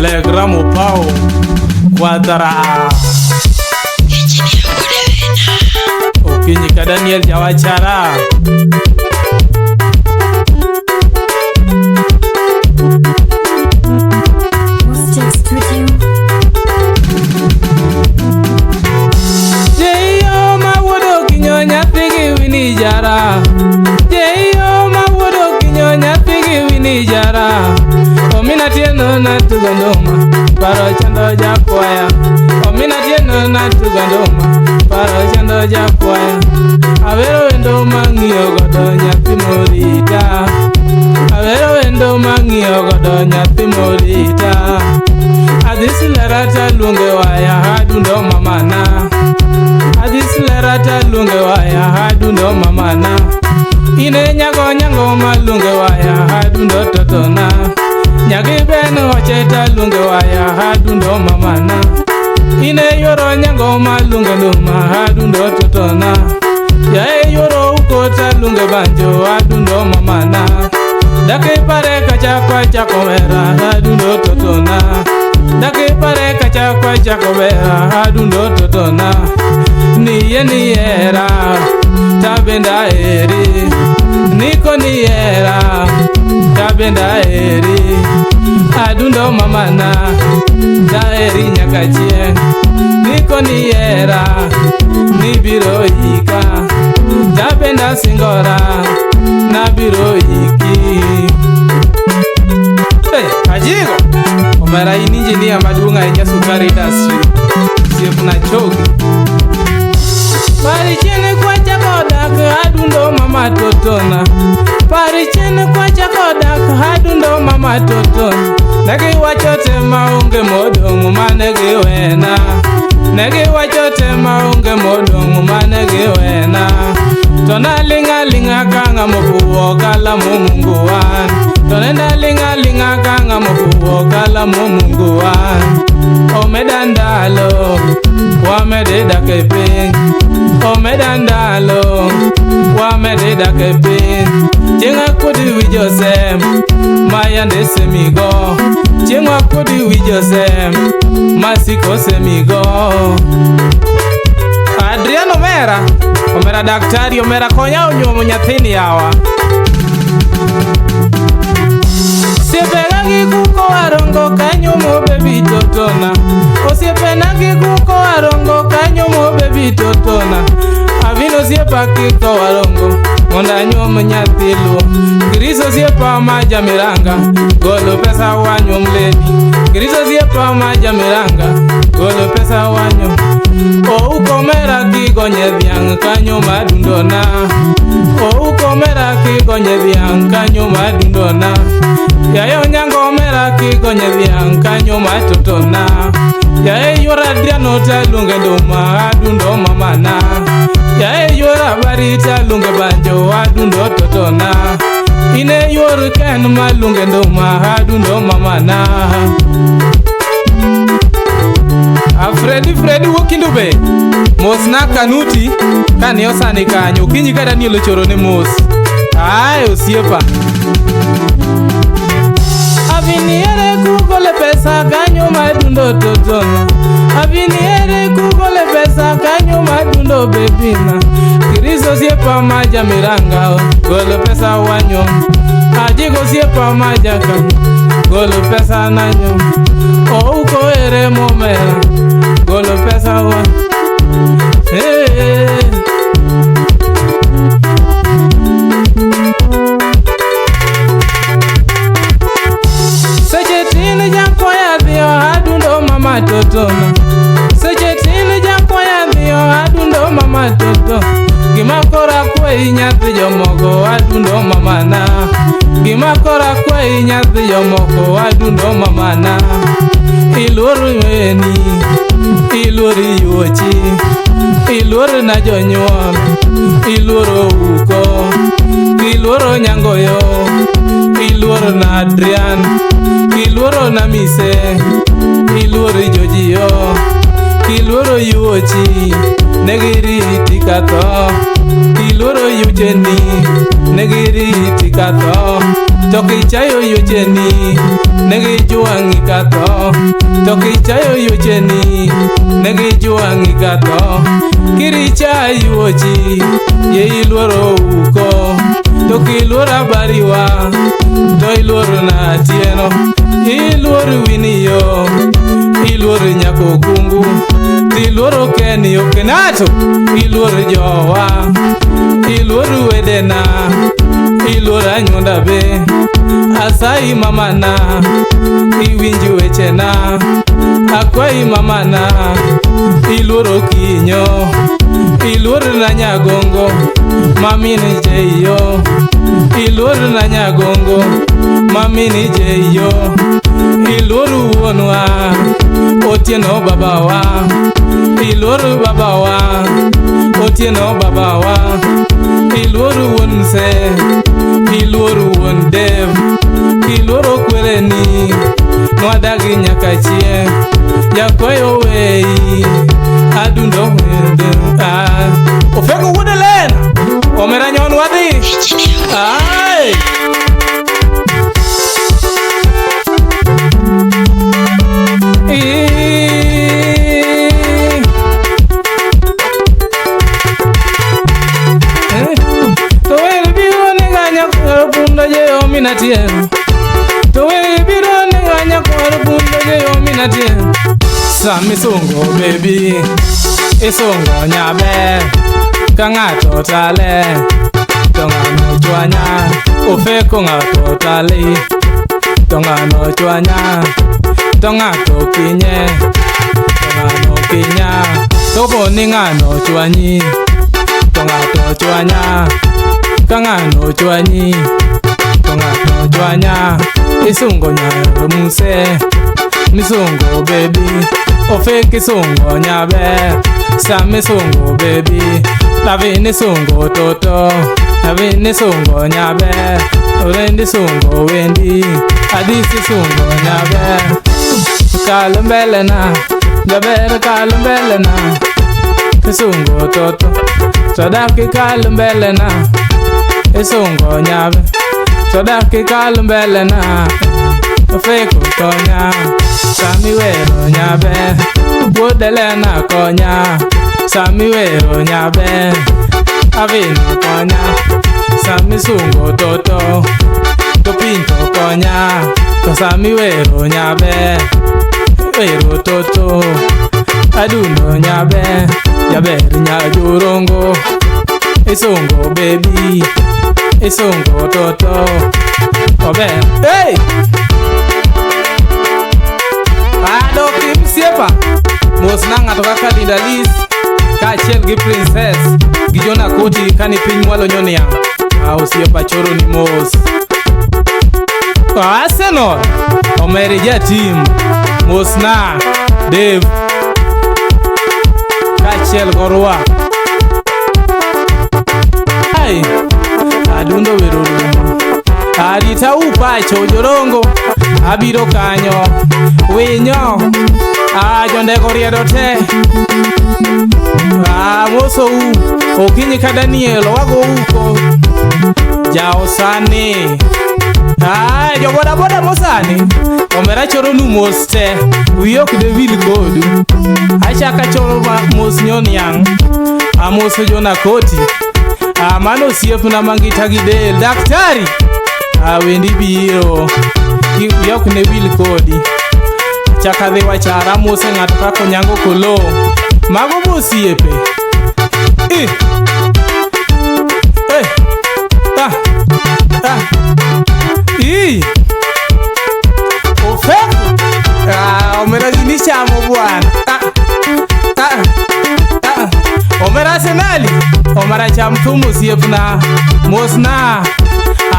Le Mopao Quadra. Okinyi ka Daniel Jawachara. Mustin Studio. Jeyo ma wuod Okinyo nyathi gi Winnie Jara. Jeyo ma wuod Okinyo nyathi gi Winnie Jara. Omina tieno na tugo nduma, paro chando jakwaya. Omina tieno na tugo nduma, paro chando jakwaya. Awero wendo mang'iyo godo nyathi morita. Awero wendo mang'iyo godo nyathi morita. Adhi silera taluonge waya adundo mamana. Adhi silera taluonge waya adundo mamana. Ine nyago nyango maluonge waya adundo totona. Nyagi ben oche taluonge waya adundo mamana. Ine yoro nyango maluonge nduma adundo totona. Yae yoro uko taluonge banjo adundo mamana. Dake pare kachakwa chakomera adundo totona. Dake pare kachakwa chakomera adundo totona. Niye niera tabenda eri. Niko niera tabenda eri. Adundo mamana taeri nyaka chieng'. Niko niera nibiro ika. Tabenda singora nabiro iki. Hey, Ajigo Omera in engineer maduong' ahinya sukari industry. Osiepna chogi. Pari chien kwachako dak adundo mama totona. Pari chien kwachako dak adundo mama totona. Negiwacho te maonge modong' mane giwena. Negiwacho te maonge modong' mane giwena. To naling' aling'a ka ng'ama ofuwo kalamo Mungu wan. To nenda ling' aling'a ka ng'ama ofuwo kalamo Mungu wan. Omeda ndalo wamede dak e piny. Omeda ndalo wamede dak e piny. Chieng' akuodi wi Josem ma yande semigo. Chieng' akuodi wi Josem ma siko semigo. Adrian Omera, Omera daktari, Omera konya onyuomo nyathini yawa. Osiepena gi kuko warongo kanyuomo baby totona. Osiepena gi kuko warongo kanyuomo baby totona. Avino osiepa kiko warongo mondo anyuom nyathi luo. Chris osiepa ma jamiranga golo pesa wanyuom lady. Chris osiepa ma jamiranga golo pesa wanyuom. Ouko omera kigonye dhiang' kanyo madundona. Ouko omera kigonye dhiang' kanyo madundona. Yaye onyango omera kigonye dhiang' kanyo matotona. Yaye yuora Adriano taluonge nduma adundo mamana. Yaye yuora Bari taluonge banjo adundo totona. Ine yuor Ken maluonge nduma adundo mamana. Fredi Fredi wuok Indube. Mos na Kanuti kane osani kanyo. Okinyi ka Daniel ochoro ne mos. Ae osiepa. Aviniere kugole pesa kanyo madundo totona. Aviniere kugole pesa kanyo madundo bebina. Chris osiepa ma jamiranga golo pesa wanyo. Ajigo osiepa ma jaka golo pesa nanyo. Ouko ere momera golo pesa wa. Hey. Seche tin jakwaya dhiyo adundo mama totona. Seche tin jakwaya dhiyo adundo mama toto. Gima kora kweyi nyathi jomoko adundo mamana. Gima kora kweyi nyathi jomoko adundo mamana. Iluor weni, iluor yuochi, iluor na jonyuol, iluoro uko, iluoro nyangoyo, iluoro na Adrian, iluoro na Mise, iluoro jojio, iluoro yuochi, negiriti katho, iluoro yucheni, negiriti katho, to kichayo yucheni, Negi juang'i katho to kichayo yuocheni. Negi juang'i katho kiricha yuochi ye iluoro uko to kiluoro abariwa to iluoro na Atieno iluoro winiyo iluoro nyako kungu iluoro Keni okenato iluoro jowa iluoro wedena iluoro anyuonda be asayi mamana iwinj wechena akwayi mamana iluoro kinyo iluoro na nyagongo mamini jeyo iluoro na nyagongo mamini jeyo iluoro wuonwa Otieno babawa iluoro babawa Otieno babawa iluoro wuon mse iluoro wuon dev iluoro kwereni nwadagi nyaka chieng' jakwayo weyi adundo wende ofeko wuod Elena omera nyon wadhi ai. To wer biro nega nyakwar punda jeyo minatieno to wer biro nega nyakwar punda jeyo minatieno sami sungo baby isungo nyaber ka ng'ato tale to ng'ano chwanya ofeko ng'ato tali to ng'ano chwanya to ng'ato kinye to ng'ano kinya to poni ng'ano chwanyi to ng'ato chwanya ka ng'ano chwanyi to ng'ato chwanya isungo nyar muse misungo baby ofeki sungo nyaber sami sungo baby lavini sungo toto lavini sungo nyaber orendi sungo wendi adisi sungo nyaber kalo mbele na jaber kalo mbele na isungo toto todaki kalo mbele na isungo nyaber todaki kalo mbele na ofeko konya sami wero nyaber wuod Elena konya sami wero nyaber avino konya sami sungo toto to pinto konya to sami wero nyaber wero toto adundo nyaber jaber nyajurongo isungo baby isungo toto ober hey. Adoki msiepa mos na ng'ato kaka Linda Liz kaachiel gi Princess gi Jona Koti kani piny mwalo nyoniang' osiepa choro ni mos Arsenal omeri jatim mos na Dave kaachiel gorwa ai adundo wero rumo arita upacho jorongo abiro kanyo winyo jondego riedo te mosou okinyi ka Daniel wago uko jaosani jobodaboda mosani omera choronu mos te wiyi ok dewil kodu achaka choro mos nyoniang' amoso Jona Koti mano osiepna mangita gi del daktari wendi biro wiyi ok ne wil kodi chaka dhi wachara amose ng'ato kaka Onyango Kolo mago bosiepe ofeko omera gini chamo bwana omera Arsenali omera cham thum osiepna mosna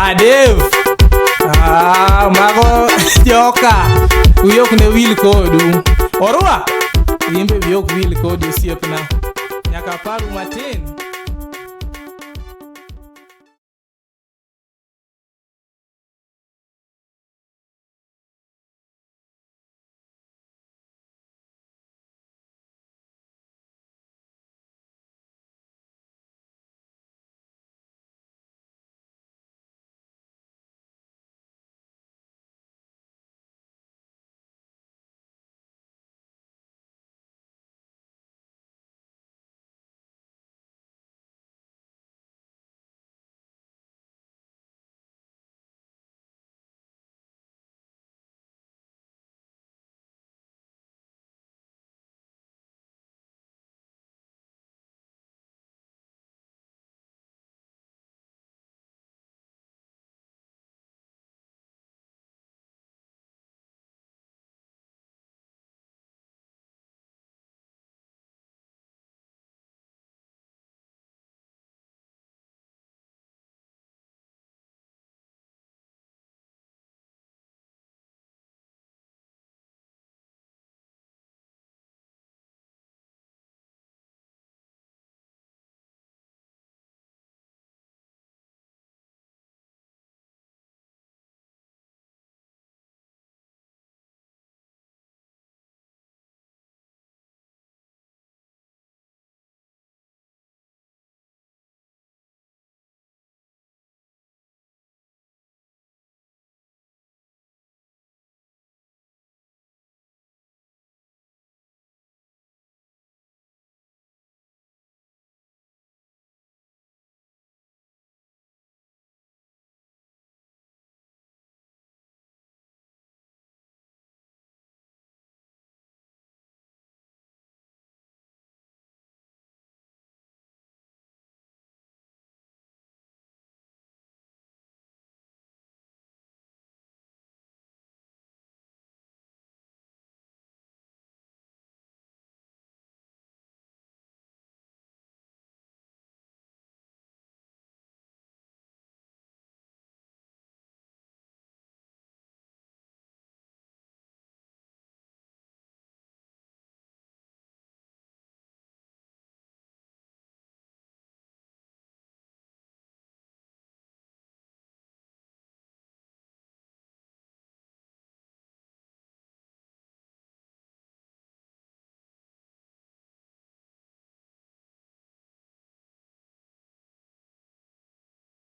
Adev mago joka wiyi ok ne wil kodu orwa imbe wiyi ok wil kodi osiepna nyaka paru matin.